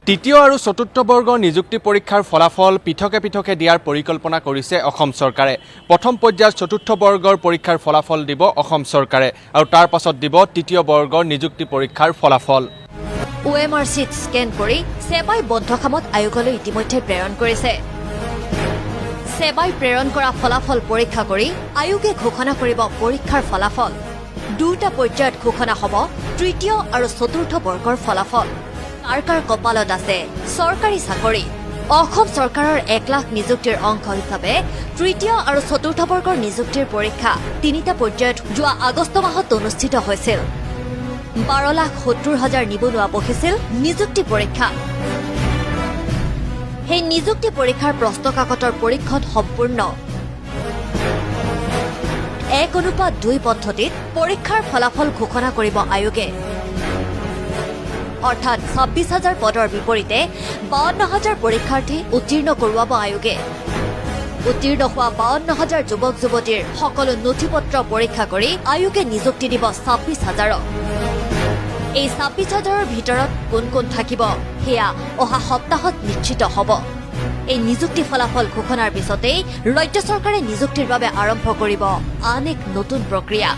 তৃতীয় আৰু চতুৰ্থ বৰ্গৰ নিযুক্তি পৰীক্ষাৰ ফলাফল পৃথকে পৃথকে দিয়াৰ পৰিকল্পনা কৰিছে অসম চৰকাৰে। প্ৰথম পৰ্যায়ত চতুৰ্থ বৰ্গৰ পৰীক্ষাৰ ফলাফল দিব অসম চৰকাৰে আৰু তাৰ পাছত দিব তৃতীয় বৰ্গৰ নিযুক্তি পৰীক্ষাৰ ফলাফল। অ' এম আৰ শ্বীট স্কেন কৰি ছেবাই বন্ধ খামত আয়োগলৈ ইতিমধ্যে প্ৰেৰণ কৰিছে। ছেবাই প্ৰেৰণ কৰা ফলাফল পৰীক্ষা কৰি আয়োগে ঘোষণা কৰিব পৰীক্ষাৰ ফলাফল। দুটা পৰ্যায়ত ঘোষণা হ'ব তৃতীয় আৰু চতুৰ্থ বৰ্গৰ ফলাফল। কাৰ কাৰ কপালত আছে চৰকাৰী চাকৰি? অসম চৰকাৰৰ 1 লাখ নিযুক্তিৰ অংশ হিচাপে তৃতীয় আৰু চতুৰ্থ বৰ্গৰ নিযুক্তিৰ পৰীক্ষা তিনিটা পৰ্যায়ত যোৱা আগষ্ট মাহত অনুষ্ঠিত হৈছিল। 12 লাখ 70 হাজাৰ নিবনুৱা বহিছিল নিযুক্তি পৰীক্ষা। সেই নিযুক্তি পৰীক্ষাৰ প্ৰশ্ন কাকতৰ পৰীক্ষণ সম্পূৰ্ণ। 1:2 পদ্ধতিত পৰীক্ষাৰ ফলাফল ঘোষণা কৰিব আয়োগে। অৰ্থাৎ 26 হাজাৰ পদৰ বিপৰীতে 52 হাজাৰ পৰীক্ষাৰ্থী উত্তীৰ্ণ কৰোৱাব আয়োগে। উত্তীৰ্ণ হোৱা 52 হাজাৰ যুৱক যুৱতীৰ সকলো নথি পত্ৰ পৰীক্ষা কৰি আয়োগে নিযুক্তি দিব 26 হাজাৰক। এই 26 হাজাৰৰ ভিতৰত কোন কোন থাকিব, সেয়া অহা সপ্তাহত নিশ্চিত হ'ব। এই নিযুক্তি ফলাফল ঘোষণাৰ পিছতেই ৰাজ্য চৰকাৰে নিযুক্তিৰ বাবে আৰম্ভ কৰিব আন এক নতুন প্ৰক্ৰিয়া।